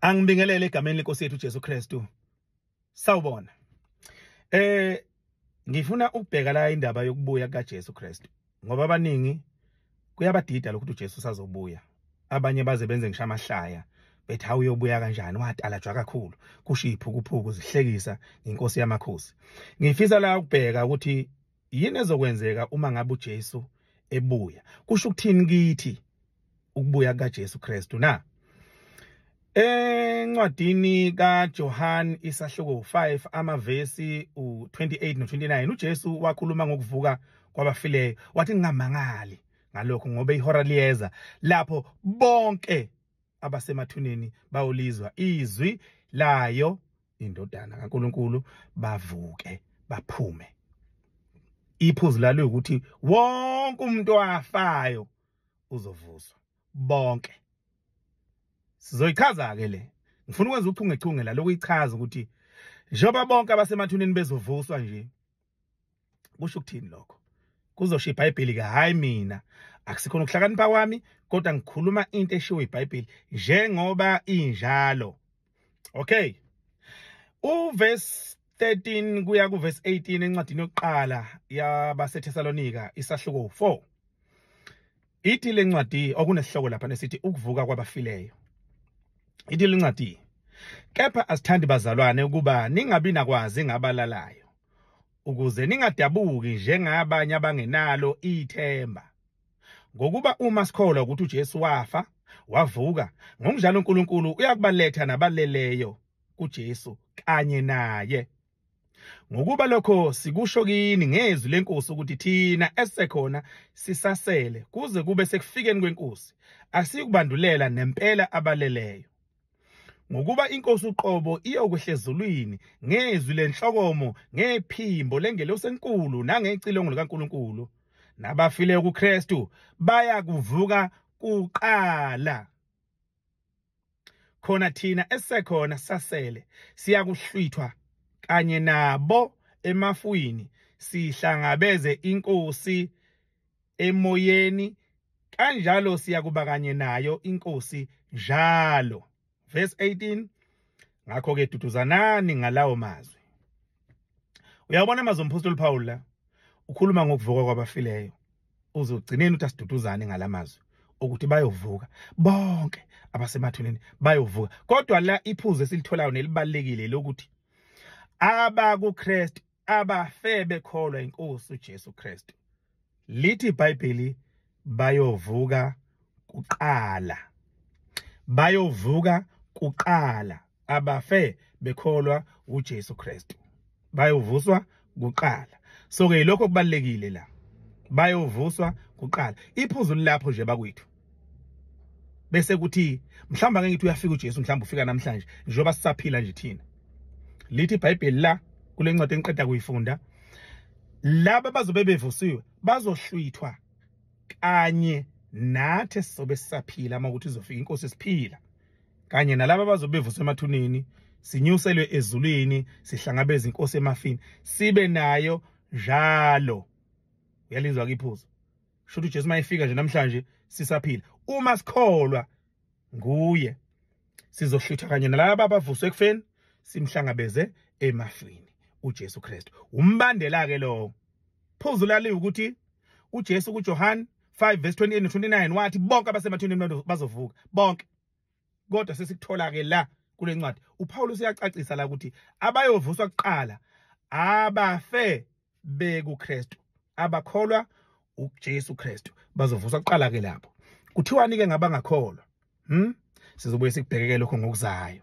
Angibingelele egameni lenkosi yethu Jesu Kristu. Sawubona. Ngifuna ukubheka la indaba yokubuya kaJesu Kristu, ngoba abaningi kuyabadida lokhu ukuthi uJesu usazobuya. Abanye baze benze ngisho amahlaya bethi hawu uyobuya kanjani, watalajwa kakhulu, kusho iphukuphuku zihlekisa ngenkosi yamakhosi. Ngifisa la ukubheka ukuthi yini ezokwenzeka uma ngabe uJesu ebuya. Kusho ukuthini kithi ukubuya kaJesu Kristu na? Encwadini kaJohn isahluko 5 amavesi u28 no29 uJesu wakhuluma ngokuvuka kwabafileyo, wathi ningamangali ngalokho ngoba ihora liyeza lapho bonke abasemathuneni bayolizwa izwi layo indodana kaNkuluNkulu bavuke baphume. Iphuzu lalo ukuthi wonke umuntu owafayo uzovuswa, bonke. Sizoyichaza ke le. Ngifuna ukwenza uchungechunge la lokuyichaza ukuthi njengoba bonke abasemathuneni bezovuswa nje, kusho ukuthini lokho? Kuzosho iBhayibheli ke, hayi mina, akusikhona ukuhlakanipha kwami, kodwa ngikhuluma into eshiwo iBhayibheli njengoba injalo. Okay. Uverse 13 kuya kuverse 18 encwadini yokuqala yabaseThesalonika isahluko 4. Ithi lencwadi okunesihloko lapha nesithi ukuvuka kwabafileyo. Ithi lencwadi, kepha asithandi bazalwane ukuba ningabi nakwazi ngabalalayo, ukuze ningadabuki njengabanye abangenalo ithemba. Ngokuba uma sikholwa ukuthi uJesu wafa wavuka, ngokunjalo uNkulunkulu uyakubaletha nabaleleyo kuJesu kanye naye. Ngokuba lokho sikusho kini ngezwi lenkosi ukuthi thina esisekhona sisasele kuze kube sekufikeni kwenkosi, asikubandulela nempela abaleleyo. Ngokuba inkosi uqobo iyokwehla ezulwini ngezwi lenhlokomo, ngephimbo lengelosi enkulu nangecilongo likaNkulunkulu, nabafileyo kuKristu bayakuvuka kuqala. Khona thina esisekhona sasele siyakuhlwithwa kanye nabo emafwini, sihlangabeze inkosi emoyeni, kanjalo siyakuba kanye nayo inkosi njalo. Verse 18, ngakho ke duduzanani ngalawo mazwi. Uyabona amazwi omphostoli Paul la, ukhuluma ngokuvuka kwabafileyo. Uzogcineni ukuthi asiduduzane ngalamazwi ukuthi bayovuka bonke abasemathuneni, bayovuka. Kodwa la iphuzu esilitholayo nelibalekile lokuthi abakuKristu abafe bekholwa inkosi uJesu Kristu, lithi iBhayibheli bayovuka kuqala, bayovuka kuqala. Abafe bekholwa uJesu Kristu bayovuswa kuqala. So ke lokho kubalekile la, bayovuswa kuqala. Iphuzu lapho nje bakwethu, bese kuthi mhlawumbe ake ngithi uyafika uJesu, mhlawumbe ufika namhlanje njengoba sisaphila nje thina. Lithi iBhayibheli la kule ncwadi engiqeda kuyifunda, laba bazobe bevusiwe bazohlwithwa kanye nathi sizobe sisaphila uma ukuthi izofika inkosi siphila kanye nalaba bazobe bevuswe emathuneni, sinyuselwe ezulwini, sihlangabeze inkosi emafini, sibe nayo njalo. Uyalizwa ke iphuzu? Shuthi uJesu mayefika nje namhlanje sisaphila, uma sikholwa nguye sizohlutha kanye nalaba abavuswe ekufeni, simhlangabeze emafini uJesu Kristu. Umbandela ke lo phuzu lali ukuthi uJesu kuJohn 5 verse 28 no 29 wathi bonke abasemathuneni bazovuka bonke. Kodwa sesikuthola ke la kule ncwadi uPaul usiyacacisa la ukuthi abayovuswa kuqala abafe bekuKristu, abakholwa uJesu Kristu bazovuswa kuqala ke lapho. Kuthiwani ke ngabangakholwa? Sizobuye sikubhekeke lokho ngokuzayo.